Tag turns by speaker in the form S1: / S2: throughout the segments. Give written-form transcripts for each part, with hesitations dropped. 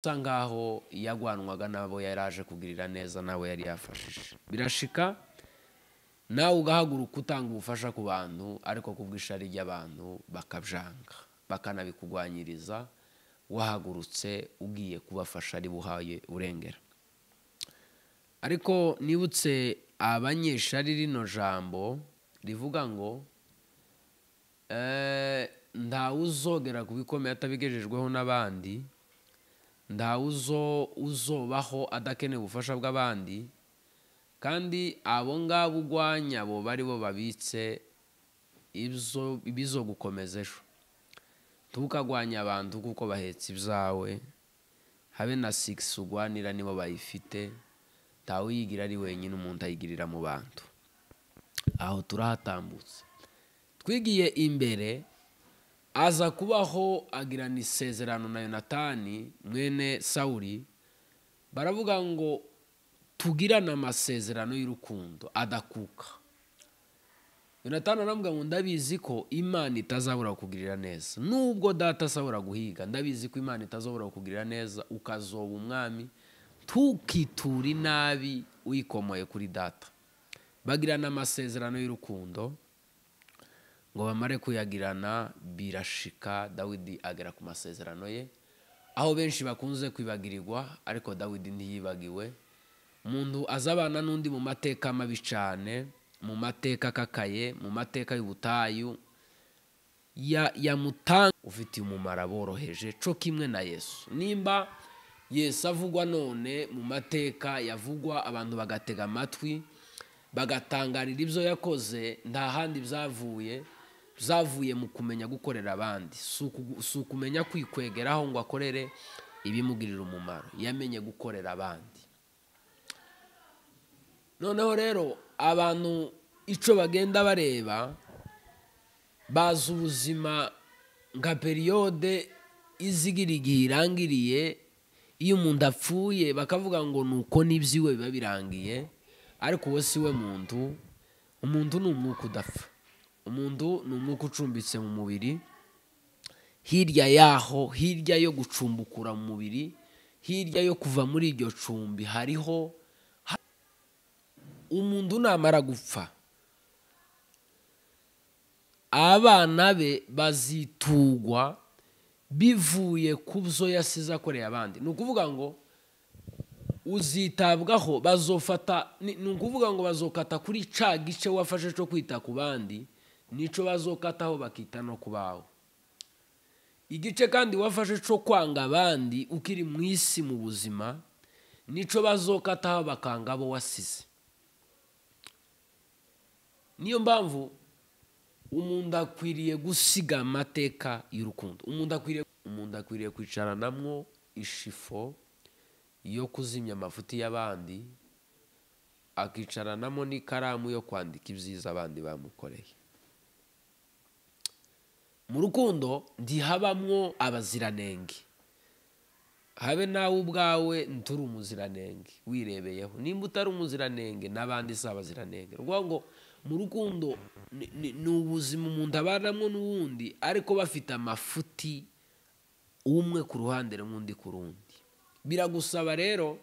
S1: Ngaho yagwanwaga nabo yaraje kugirira neza, nawe yari yafashije. Birashika nawe ugahaguruka utanga ubufasha ku bantu, ariko kubw'ishari ry'abantu bakabyanga, bakanabikugwanyiriza. Wahagurutse ugiye kubafasha ari buhaye urengera. Ariko nibutse abanyeshari rino jambo rivuga ngo ntawe uzogera ku bikomeye atabigejejweho n'abandi, ntawe uzobaho adakeneye ubufasha bw'abandi, kandi abo ngabo ugwanya bo bari bo babitse ibizogukomeza ejo. Ntukagwanye abantu kuko bahetse ibyawe, habe na 6 ugwanira nibo bayifite. Ntawe uyigira ari wenyine, umuntu ayigirira mu bantu. Aho turahatambutse, twigiye imbere. Aza kubaho agirana isezerano na Yonatani mwene Sawuli, baravuga ngo tugirane amasezerano y'urukundo adakuka. Yonatani aravuga ngo ndabizi ko Imana itazabura kukugirira neza, nubwo data asabura guhiga, ndabizi ko Imana itazabura kukugirira neza ukazoba umwami, ntukiture inabi uyikomoye kuri data. Bagirana amasezerano y'urukundo, ngo bamare kuyagirana birashika Dawidi agera ku masezerano ye, aho benshi bakunze kwibagirirwa, ariko Dawidi ntiyibagiwe. Umuntu azabana n'undi mu mateka mabi cyane, mu mateka akakaye, mu mateka y'ubutayu, yamutanga ufitiye umumaro aboroheje, co kimwe na Yesu. Nimba Yesu avugwa none mu mateka yavugwa, abantu bagatega amatwi bagatangarira ibyo yakoze, nta handi byavuye, byavuye mu kumenya gukorera abandi. Si ukumenya kwikwegeraho ngo akorere ibimugirira umumaro, yamenye gukorera abandi. Noneho rero abantu ico bagenda bareba, bazi ubuzima nka periyode izigira igihe irangiriye. Iyo umuntu apfuye bakavuga ngo nuko n'ibyiwe biba birangiye, ariko uwo si we muntu. Umuntu ni umwuka udapfa, umuntu ni umwuka ucumbitse mu mubiri. Hirya yaho, hirya yo gucumbukura mu mubiri, hirya yo kuva muri iryo cumbi, hariho umuntu namara gupfa abana be bazitugwa bivuye ku byo yasize akoreye abandi. Ni ukuvuga ngo uzitabwaho, bazofata, ni ukuvuga ngo bazokata kuri ca gice wafashe cyo kwita ku bandi, nico bazokataho bakita no kubaho. Igice kandi wafashe cyo kwanga abandi ukiri mu isi mu buzima, nico bazokataho bakanga abo wasize. Niyo mpamvu umuntu akwiriye gusiga amateka y'urukundo. Umuntu akwiriye kwicaranamwo ishifo yo kuzimya amafuti y'abandi, akicaranamo n'ikaramu yo kwandika ibyiza abandi bamukoreye. Mu rukundo ntihabamwo abaziranenge, habe nawe ubwawe nturi umuziranenge wirebeyeho. Nimba utari umuziranenge n'abandi si abaziranenge. Ni ukuvuga ngo mu rukundo ni ubuzima umuntu abanamo n'uwundi, ariko bafite amafuti, umwe ku ruhande n'undi ku rundi. Biragusaba rero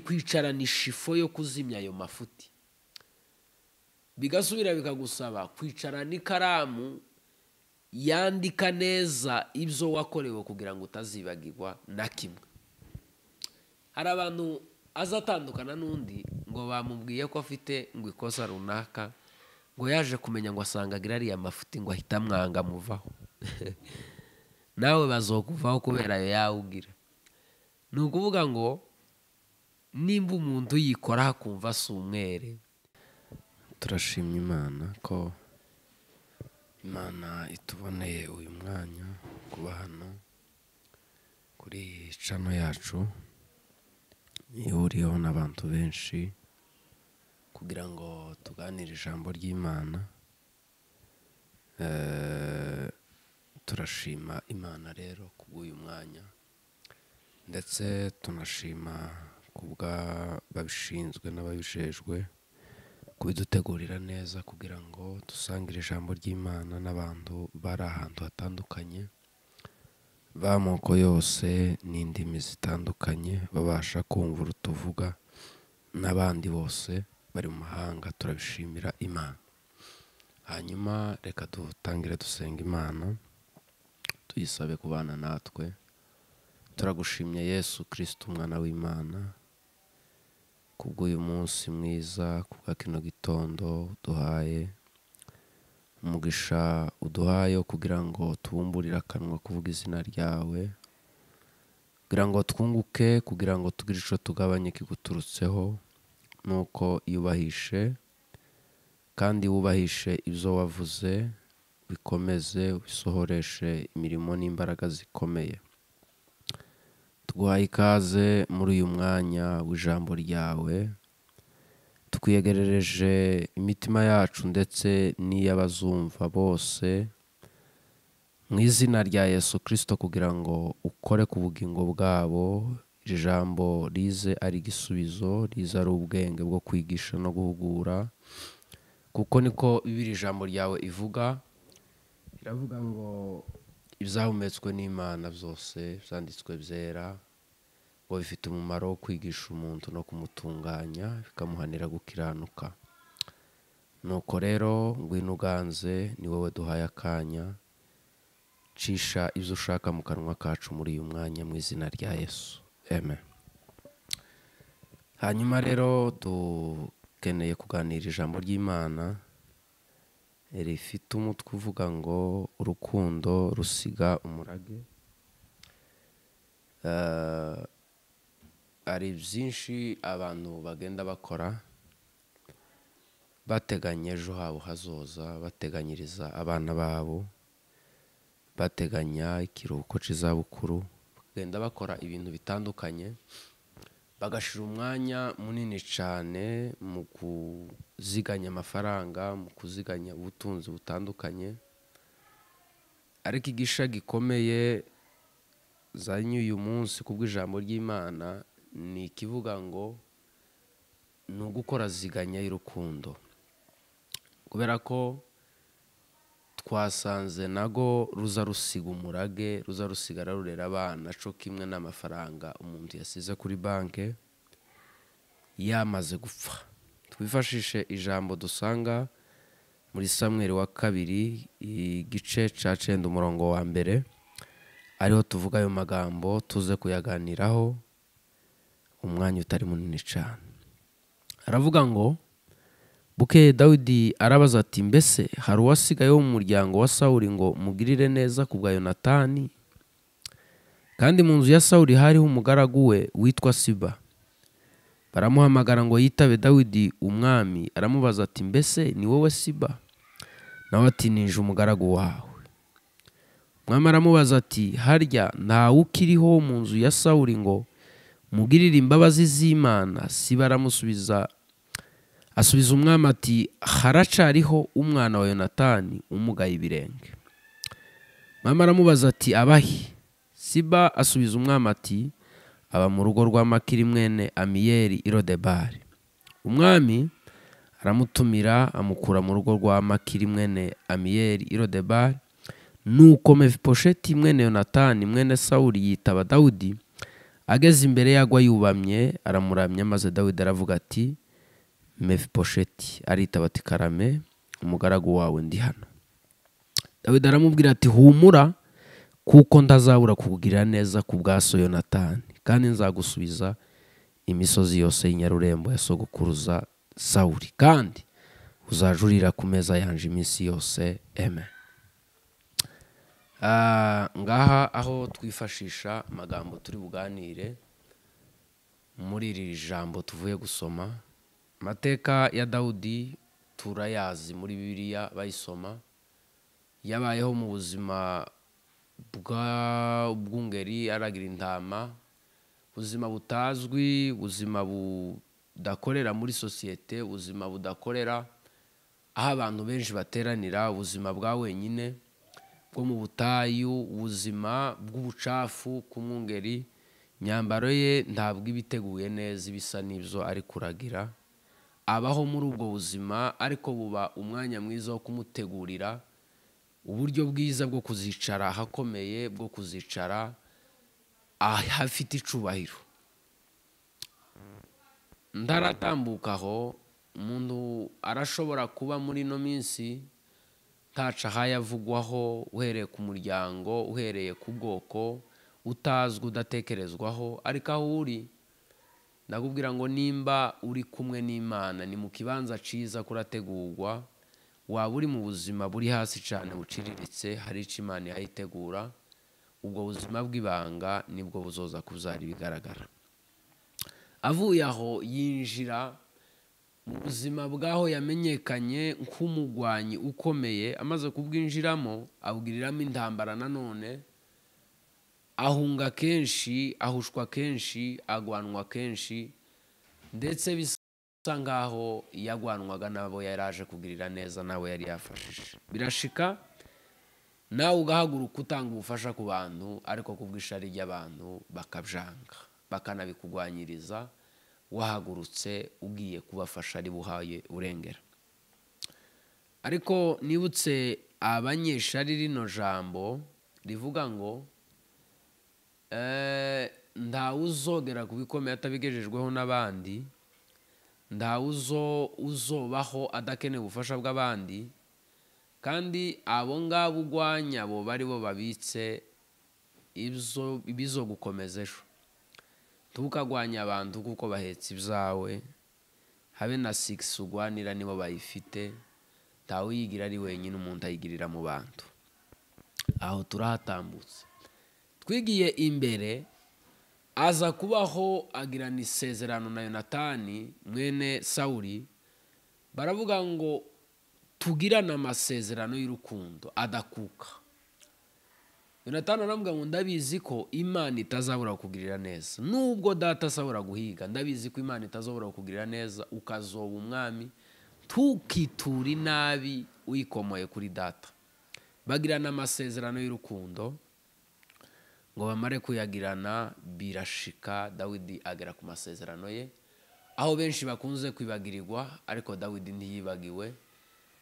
S1: kwicarana ishifo yo kuzimya ayo mafuti, bigasubira bikagusaba kwicarana ikaramu yandika neza ibyo wakorewe kugira ngo utazibagirwa na kimwe. Hari abantu azatandukana n'undi ngo bamubwiye ko afite ngo ikosa runaka, ngo yaje kumenya ngo asanga agira ariya mafuti, ngo ahita amwanga amuvaho. Nawe bazokuvaho kubera ayo yawugira. Ni ukuvuga ngo nimba umuntu yikoraho akumva si umwere.
S2: Turashima Imana ko Imana ituboneye uyu mwanya kuba hano kuri channel yacu ihuriyeho n'abantu benshi kugira ngo tuganire ijambo ry'Imana. Turashima Imana rero kubw'uyu mwanya, ndetse tunashima kubwa babishinzwe n'ababijejwe kubidutegurira neza kugira ngo dusangire ijambo ry'Imana n'abantu bari ahantu hatandukanye. b'amoko yose n'indimi zitandukanye babasha kumva urutuvuga, n'abandi bose bari mu mahanga, turabishimira Imana. Hanyuma reka dutangire dusenga Imana, tuyisabe kubana natwe. Turagushimye Yesu Kristo umwana w'Imana kubw'uyu munsi mwiza, kubwa kino gitondo uduhaye, umugisha uduhaye kugira ngo tubumburire akanwa kuvuga izina ryawe, kugira ngo twunguke, kugira ngo tugire ico tugabanye kiguturutseho. Nuko yubahishe kandi wubahishe ibyo wavuze, bikomeze ubisohoreshe imirimo n'imbaraga zikomeye. Tuguhaye ikaze muri uyu mwanya w'ijambo ryawe, tukwiyegerereje imitima yacu ndetse n'iy'abazumva bose mu izina rya Yesu Kristo, kugira ngo ukore ku bugingo bwabo. Iri jambo rize ari igisubizo, rize ari ubwenge bwo kwigisha no guhugura, kuko niko Bibiliya ijambo ryawe ivuga. Iravuga ngo ibyahumetswe n'Imana byose byanditswe byera, ngo bifite umumaro wo kwigisha umuntu no kumutunganya, bikamuhanira gukiranuka. Nuko rero ngwino uganze, ni wowe duhaye akanya, cisha ibyo ushaka mu kanwa kacu muri uyu mwanya mu izina rya Yesu, amen. Hanyuma rero dukeneye kuganira ijambo ry'Imana rifite umutwe uvuga ngo urukundo rusiga umurage. Hari byinshi abantu bagenda bakora bateganya ejo habo hazoza, bateganyiriza abana babo, bateganya ikiruhuko cy'izabukuru, bagenda bakora ibintu bitandukanye, bagashira umwanya munini cyane mu kuziganya amafaranga, mu kuziganya ubutunzi butandukanye. Ariko igisha gikomeye zanye uyu munsi kubw'ijambo ry'Imana ni ikivuga ngo ni ugukora ziganya y'urukundo, kubera ko twasanze nago ruza rusiga umurage, ruza rusigara rurera abana co kimwe n'amafaranga umuntu yasize kuri banke yamaze gupfa. Twifashishe ijambo dusanga muri Samweli wa kabiri igice ca 9 umurongo wa mbere, ariho tuvuga ayo magambo, tuze kuyaganiraho umwanya utari munini cyane. Aravuga ngo bukeye Dawidi arabaza ati, mbese hari uwasigaye wo mu muryango wa Sawuli ngo mugirire neza ku bwa Yonatani? Kandi mu nzu ya Sawuli hariho umugaragu we witwa Siba. Baramuhamagara ngo yitabe Dawidi umwami, aramubaza ati, mbese ni wowe Siba? Nawe ati, nije umugaragu wawe. Umwami aramubaza ati, harya ntawe ukiriho mu nzu ya Sawuli ngo mugirire imbabazi z'Imana? Siba aramusubiza, asubiza umwami ati, haracariho umwana wa Yonatani umugaye ibirenge. Umwami aramubaza ati, abahe? Siba asubiza umwami ati, aba mu rugo rwa Makiri mwene Amiyeli i Lodebari. Umwami aramutumira amukura mu rugo rwa Makiri mwene Amiyeli i Lodebari. Nuko Mefibosheti mwene Yonatani mwene Sawuli yitaba Dawidi, ageze imbere yagwa yubamye, aramuramya. Maze Dawidi aravuga ati, Mefibosheti. Aritaba ati, karame umugaragu wawe ndi hano. Dawidi aramubwira ati, humura, kuko ntazabura kukugirira neza ku bwa so Yonatani, kandi nzagusubiza imisozi yose y'inyarurembo ya sogokuruza Sawuli, kandi uzajurira ku meza yanje iminsi yose. Amen. Ngaha aho twifashisha amagambo turi buganire muri iri jambo tuvuye gusoma. Amateka ya Dawudi turayazi muri Bibiliya bayisoma, yabayeho mu buzima bw'ungeri, aragira intama, ubuzima butazwi, ubuzima budakorera muri sosiyete, ubuzima budakorera aho abantu benshi bateranira, ubuzima bwa wenyine bwo mu butayu, ubuzima bw'ubucafu ku mwungeri. Imyambaro ye ntabwo iba iteguye neza, ibisa n'ibyo ari kuragira. Abaho muri ubwo buzima, ariko buba umwanya mwiza wo kumutegurira
S1: Uburyo bwiza bwo kuzicara ahakomeye, bwo kuzicara ahafite icubahiro. Ndaratambuka aho, umuntu arashobora kuba muri ino minsi ntaca ahayavugwaho, uhereye ku muryango, uhereye ku bwoko, utazwi, udatekerezwaho, ariko aho uri ndakubwira ngo nimba uri kumwe n'Imana ni mu kibanza ciza kurategurwa. Waba uri mu buzima buri hasi cyane buciriritse, hari ico Imana yayitegura. Ubwo buzima bw'ibanga nibwo buzoza kubyara ibigaragara. Avuye aho yinjira mu buzima bw'aho yamenyekanye nk'umugwanyi ukomeye. Amaze kubwinjiramo abwiriramo intambara nanone, ahunga kenshi, ahushwa kenshi, agwanwa kenshi, ndetse bisa ngaho yagwanwaga nabo yaraje kugirira neza, nawe yari yafashije. Birashika nawe ugahaguruka utanga ubufasha ku bantu, ariko kubw'ishari ry'abantu bakabyanga, bakanabikugwanyiriza. Wahagurutse ugiye kubafasha ari buhaye urengera. Ariko nibutse abanyeshari rino jambo rivuga ngo ntawuzogera ku bikomeye atabigejejweho n'abandi, ntawuzobaho adakeneye ubufasha bw'abandi, kandi abo ngabo ugwanya bo bari bo babitse ibizogukomeza ejo. Ntukagwanye abantu kuko bahetse ibyawe, habe na 6 ugwanira nibo bayifite. Ntawuyigira ari wenyine, umuntu ayigirira mu bantu. Aho turahatambutse, twigiye imbere. Aza kubaho agirana isezerano na Yonatani mwene Sawuli, baravuga ngo tugirane amasezerano y'urukundo adakuka. Yonatani aramubwira ngo ndabizi ko Imana itazabura kukugirira neza, nubwo data asabura guhiga, ndabizi ko Imana itazabura kukugirira neza, ukazoba umwami, ntukiture inabi uyikomoye kuri data. Bagirana amasezerano y'urukundo, ngo bamare kuyagirana birashika Dawidi agera ku masezerano ye, aho benshi bakunze kwibagirirwa, ariko Dawidi ntiyibagiwe.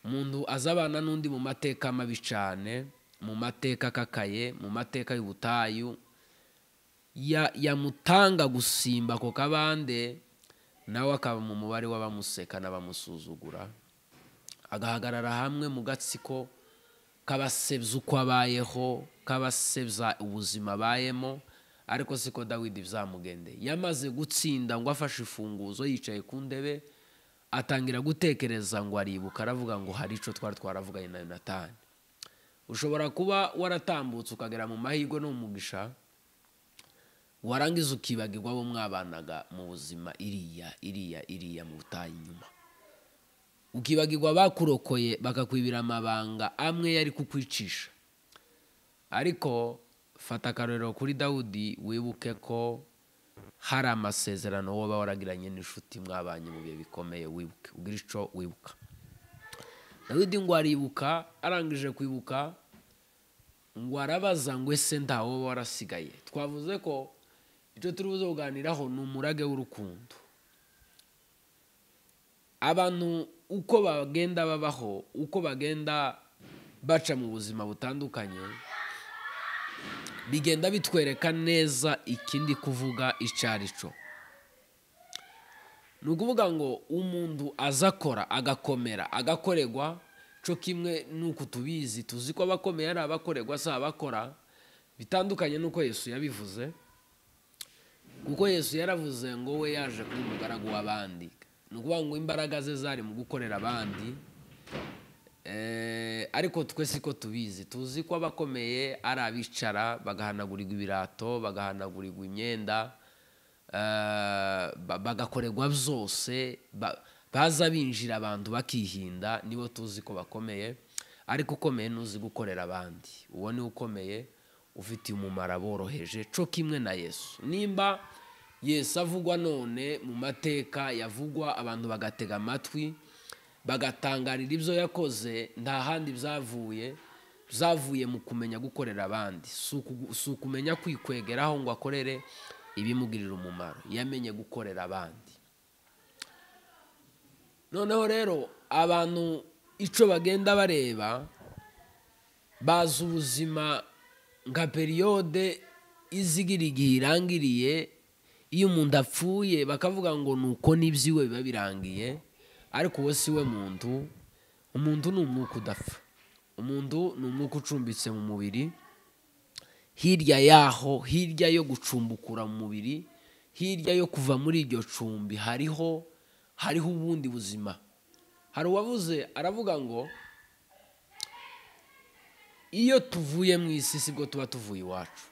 S1: Umuntu azabana n'undi mu mateka mabi cyane, mu mateka akakaye, mu mateka y'ubutayu, yamutanga gusimba ko kabande, nawe akaba mu mubare w'abamuseka n'abamusuzugura, agahagarara hamwe mu gatsiko kabasebya uko abayeho, kabasebya ubuzima abayemo. Ariko siko Dawidi byamugendeye. Yamaze gutsinda ngo afashe ifunguzo, yicaye ku ndebe, atangira gutekereza ngo aribuka, aravuga ngo hari ico twari twaravuganye na Yonatani. Ushobora kuba waratambutse ukagera mu mahirwe no mu mugisha, warangiza ukibagirwa abo mwabanaga mu buzima iriya iriya iriya mu butayu inyuma, ukibagirwa bakurokoye bakakwibira amabanga amwe yari kukwicisha. Ariko fata akarorero kuri Dawudi, wibuke ko hari amasezerano woba waragiranye n'inshuti mwabanye mu bihe bikomeye, wibuke ugira ico wibuka. Dawidi ngo aribuka, arangije kwibuka ngo arabaza ngo ese ntawo warasigaye. Twavuze ko icyo turi buze kuganiraho ni umurage w'urukundo. Abantu uko bagenda babaho, uko bagenda baca mu buzima butandukanye, bigenda bitwereka neza ikindi kuvuga icarico. Ni ukuvuga ngo umuntu azakora agakomera agakoregwa, co kimwe nuko tubizi, tuzi ko abakomeye ari abakoregwa si abakora, bitandukanye nuko Yesu yabivuze, kuko Yesu yaravuze ngo we yaje kuba umugaragu w'abandi. Ni ukuvuga ngo imbaraga ze zari mu gukorera abandi, ariko twe siko tubizi. Tuzi ko abakomeye ari abicara bagahanagurirwa ibirato, bagahanagurirwa imyenda, bagakorerwa byose, baza binjira abantu bakihinda, nibo tuzi ko bakomeye. Ariko ukomeye nuzi gukorera abandi, uwo ni ukomeye ufitiye umumaro aboroheje, co kimwe na Yesu. Nimba Yesu avugwa none mu mateka yavugwa, abantu bagatega amatwi bagatangarira ibyo yakoze, nta handi byavuye, byavuye mu kumenya gukorera abandi. Si ukumenya kwikwegeraho ngo akorere ibimugirira umumaro, yamenye gukorera abandi. Noneho rero abantu ico bagenda bareba, Bazi ubuzima nka periyode izigira igihe irangiriye. Iyo umuntu apfuye bakavuga ngo nuko n'ibyiwe biba birangiye, ariko uwo si we muntu. Umuntu ni umwuka udapfa, umuntu ni umwuka ucumbitse mu mubiri. Hirya yaho, hirya yo gucumbukura mu mubiri, hirya yo kuva muri iryo cumbi, hariho ubundi buzima. Hari uwavuze aravuga ngo iyo tuvuye mu isi sibwo tuba tuvuye iwacu,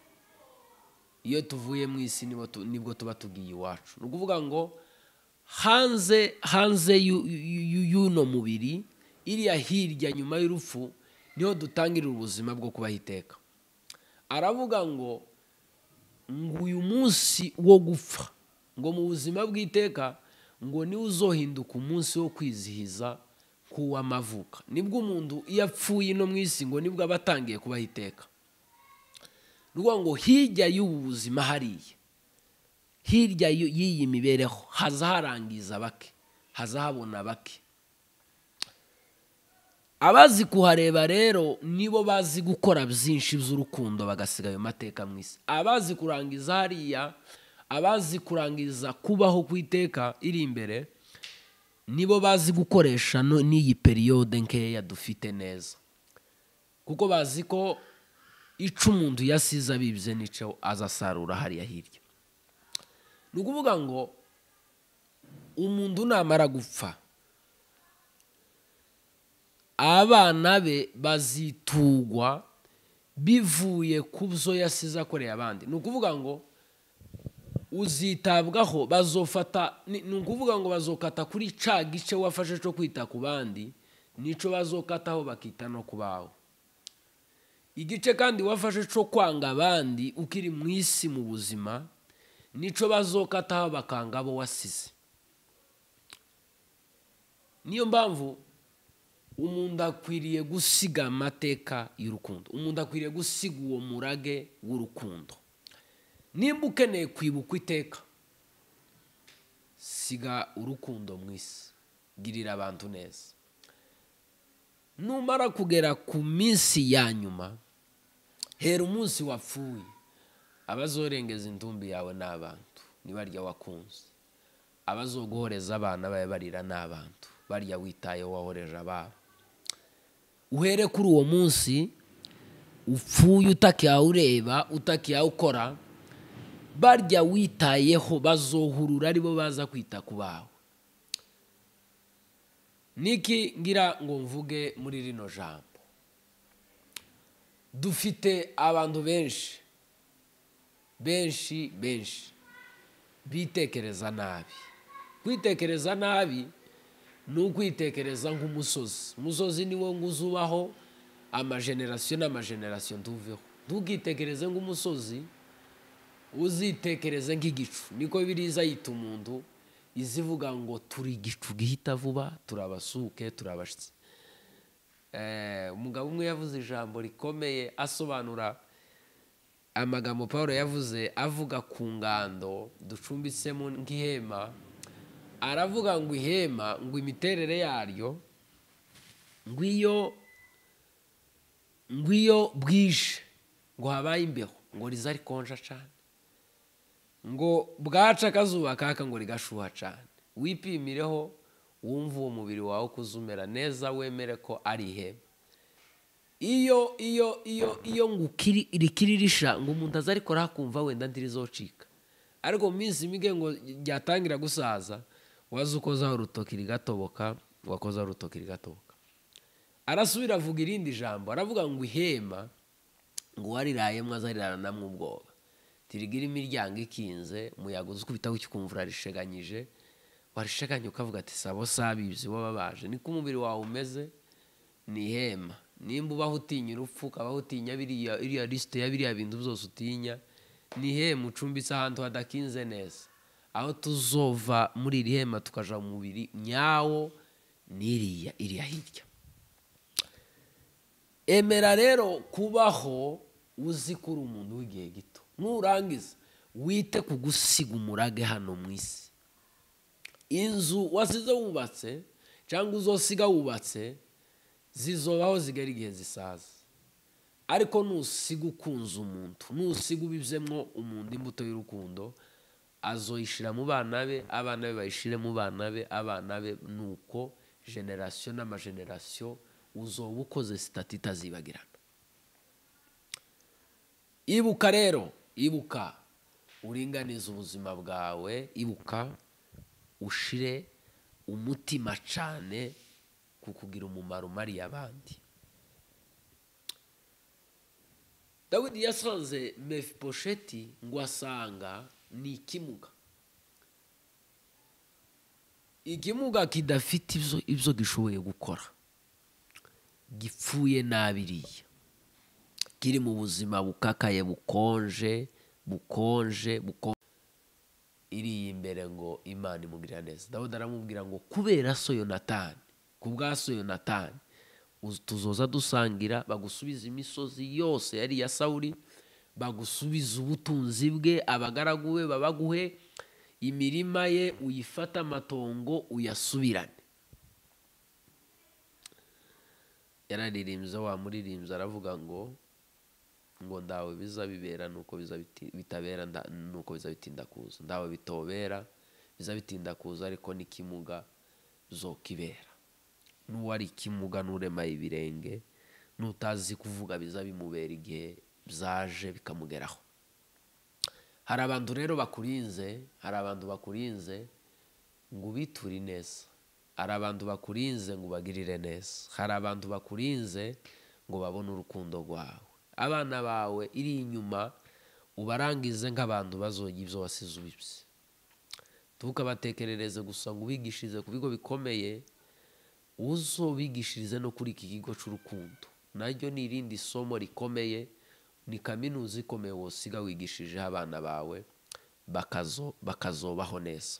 S1: iyo tuvuye mu isi nibwo tuba tugiye iwacu. Ni ukuvuga ngo hanze y'uno mubiri, iriya hirya nyuma y'urupfu, niho dutangirira ubuzima bwo kubaho iteka. Aravuga ngo uyu munsi wo gupfa, ngo mu buzima bw'iteka, ngo niwe uzohinduka umunsi wo kwizihiza kuw'amavuka. Nibwo umuntu iyo apfuye no mu isi ngo nibwo aba atangiye kubaho iteka. Ni ngo hirya y'ubu buzima hariya, hirya y'iyi mibereho, haza harangiza bake, haza habona bake. Abazi kuhareba rero nibo bazi gukora byinshi by'urukundo bagasiga ayo mateka mu isi. Abazi kurangiza hariya, abazi kurangiza kubaho kwiteka iri imbere, nibo bazi gukoresha n'iyi periyode nkeya dufite neza, kuko bazi ko ico umuntu yasize abibye nico azasarura hariya hirya. Ni ukuvuga ngo umuntu namara gupfa, abana be bazitugwa bivuye ku byo yasize akoreye abandi. Ni ukuvuga ngo uzitabwaho, bazofata, ni ukuvuga ngo bazokata kuri ca gice wafashe cyo kwita ku bandi, nico bazokataho bakita no kubaho. Igice kandi wafashe cyo kwanga abandi ukiri mu isi mu buzima, nico bazokataho bakanga abo wasize. Niyo mpamvu umuntu akwiriye gusiga amateka y'urukundo, umuntu akwiriye gusiga uwo murage w'urukundo. Nimba ukeneye kwibuka iteka, siga urukundo mu isi, girira abantu neza. Numara kugera ku minsi ya nyuma, hera umunsi wapfuye, abazorengeza intumbi yawe n'abantu nibarya wakunze, abazoguhoreza abana bawe barira n'abantu barya witaye wahoreje ababo. Uhere kuri uwo munsi upfuye utakiyaureba, utakiyawukora, barya witayeho bazohurura aribo baza kwita ku bawe. Niki ngira ngo mvuge muri rino jambo, dufite abantu benshi benshi benshi bitekereza nabi. Kwitekereza nabi ni ukwitekereza nk'umusozi. Umusozi niwo nguzubaho amagenerasiyo n'amagenerasiyo ntuveho. Ntukitekereze nk'umusozi, uzitekereze nk'igicu. Niko biriza yita umuntu, izivuga ngo turi igicu gihita vuba, turabasuke, turabashitsi. Umugabo umwe yavuze ijambo rikomeye asobanura amagambo Paulo yavuze avuga ku ngando ducumbitsemo nk'ihema. Aravuga ngo ihema, ngo imiterere yaryo, ngwiyo bwije ngo habaye imbeho, ngo riza rikonja cyane, ngo bwaca akazuba kaka ngo rigashuha cyane. Wipimireho wumva uwo mubiri wawe kuzumera neza, wemere ko ari ihema. Iyo iyo iyo iyo ngo rikiririsha ngo umuntu azarikora akumva wenda ntirizocika, ariko mu minsi mike ngo ryatangira gusaza, waza ukozaho urutoki rigatoboka, wakozaho urutoki rigatoboka. Arasubira avuga irindi jambo, aravuga ngo ihema ngo warirayemwo azarirana namwe ubwoba, tirigira imiryango ikinze, umuyaga uzukubitaho ukikumva urarisheganyije, warisheganye ukavuga ati sabo sabizi wababaje. Niko umubiri wawe umeze, ni ihema. Nimba ubaho utinya urupfu, ukabaho utinya biriya iriya liste ya biriya bintu byose utinya, ni ihema ucumbitse ahantu hadakinze neza. Aho tuzova muri iri hema tukaja mu mubiri nyawo niriya iriya hirya. Emera rero kubaho uzi kuri umuntu w'igihe gito. Nurangiza wite ku gusiga umurage hano mu isi. Inzu wasize wubatse cyangwa uzosiga wubatse zizobaho zigera igihe zisaza. Ariko nusiga ukunze umuntu, nusiga ubibzemwo umuntu imbuto y'urukundo, azoyishira mu bana be, abana be bayishire mu bana be, abana be, nuko generation n'amageneration uzoba ukoze sitati itazibagirana. Ibuka rero, ibuka uringanize ubuzima bwawe, ibuka ushire umutima cane ku kugira umumaro umariye abandi. Dawidi yasanze Mefibosheti ngo asanga ni ikimuga, ikimuga kidafite ibyo gishoboye gukora, gipfuye nabiriya, kiri mu buzima bukakaye, bukonje bukonje bukonje, iri imbere ngo Imana imugirira neza. Dawidi aramubwira ngo kubera so Yonatani, ku bwa so Yonatani tuzoza dusangira, bagusubiza imisozi yose yari iya Sawuli, bagusubiza ubutunzi bwe, abagaragu be babaguhe imirima ye, uyifate amatongo uyasubirane. Yararirimbye wa muririmbyi aravuga ngo ndawe biza bibera nuko biza bitabera, nuko biza bitinda kuza, ndawe bitobera biza bitinda kuza, ariko n'ikimuga zokibera. N'uwari ikimuga n'urema ibirenge n'utazi kuvuga biza bimubera igihe byaje bikamugeraho. Hari abantu rero bakurinze, hari abantu bakurinze ngo ubiture neza, hari abantu bakurinze ngo ubagirire neza, hari abantu bakurinze ngo babone urukundo rwawe. Abana bawe iri inyuma ubarangize nk'abantu bazojya ibyo wasize ubibye. Ntukabatekerereze gusa ngo ubigishirize ku bigo bikomeye, uzobigishirize no kuri iki kigo cy'urukundo. Naryo ni irindi somo rikomeye, ni kaminuza ikomeye wosiga wigishije abana bawe bakazobaho neza.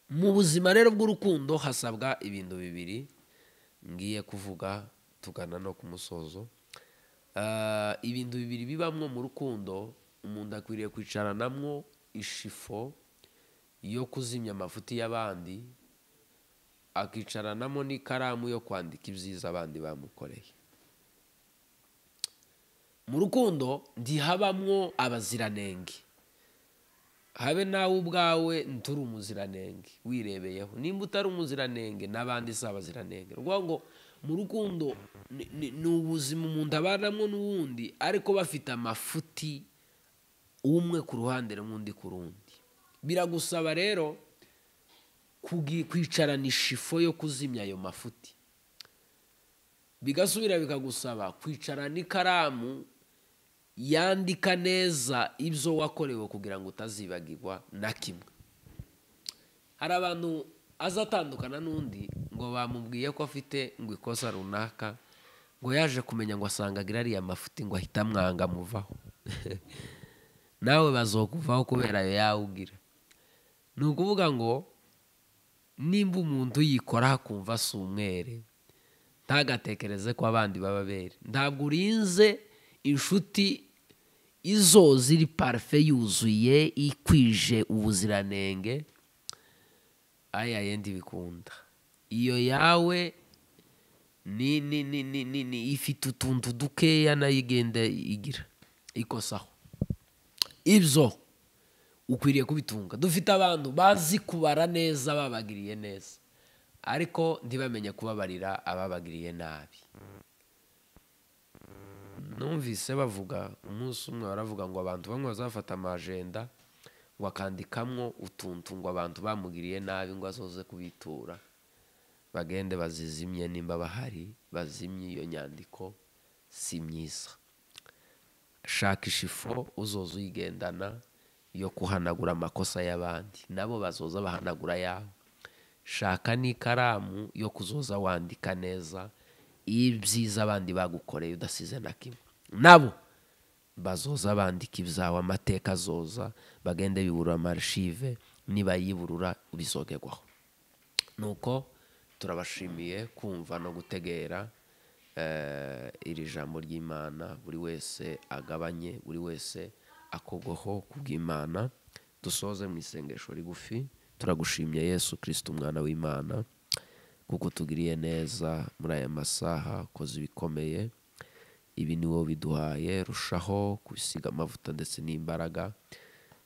S1: Mu buzima rero bw'urukundo hasabwa ibintu bibiri ngiye kuvuga tugana no ku musozo. Ibintu bibiri bibamwo mu rukundo, umuntu akwiriye kwicaranamwo ishifo yo kuzimya amafuti y'abandi, akicaranamo n'ikaramu yo kwandika ibyiza abandi bamukoreye. Mu rukundo ntihabamwo abaziranenge, habe nawe ubwawe nturi umuziranenge wirebeyeho. Nimba utari umuziranenge n'abandi si abaziranenge. Ni ukuvuga ngo mu rukundo ni ubuzima umuntu abanamwo n'uwundi, ariko bafite amafuti, umwe ku ruhande n'undi ku rundi. Biragusaba rero kwicarana ishifo yo kuzimya ayo mafuti, bigasubira bikagusaba kwicarana ikaramu yandika neza ibyo wakorewe kugira ngo utazibagirwa na kimwe. Hari abantu azatandukana n'undi ngo bamubwiye ko afite ngo ikosa runaka, ngo yaje kumenya ngo asanga agira ariya mafuti ngo ahita amwanga amuvaho. Nawe bazokuvaho kubera ayo yawugira. Ni ukuvuga ngo nimba umuntu yikora akumva si umwere, ntagatekereze ko abandi baba bere. Ntabwo urinze inshuti izo ziri parufe yuzuye ikwije ubuziranenge, aya yendi bikunda. Iyo yawe ni ifite utuntu dukeya nayo igenda igira ikosaho. Ibyo ukwiriye kubitunga. Dufite abantu bazi kubara neza babagiriye neza, ariko ntibamenye kubabarira ababagiriye nabi. Numvise bavuga umunsi umwe baravuga ngo abantu bamwe bazafata amajenda ngo akandikamwo utuntu ngo abantu bamugiriye nabi ngo azoze kubitura, bagende bazizimye nimba bahari, bazimye iyo nyandiko si myiza. Shaka ishifo uzoza uyigendana yo kuhanagura amakosa y'abandi, nabo bazoza bahanagura yawe. Shaka n'ikaramu yo kuzoza wandika neza ibyiza abandi bagukoreye udasize na kimwe, nabo bazoza bandika ibyawe, amateka azoza bagende biburura amarchive, nibayiburura bizogerwaho. Nuko turabashimiye kumva no gutegera iri jambo ry'Imana. Buri wese agabanye, buri wese akogoho kubw'Imana. Dusoze mu isengesho rigufi. Turagushimye Yesu Kristo umwana w'Imana, kuko tugiriye neza muri aya masaha, koze ibikomeye.
S2: Ibi ni wowe biduhaye, rushaho kubisiga amavuta ndetse n'imbaraga.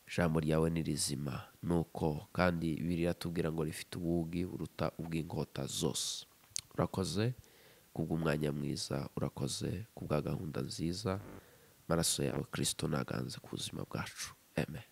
S2: Ijambo ryawe ni rizima, nuko kandi Bibiliya iratubwira ngo rifite ubugi buruta ubw'inkota zose. Urakoze kubw'umwanya mwiza, urakoze kubwa gahunda nziza. Maraso yawe Kristo naganze ku buzima bwacu. Amen.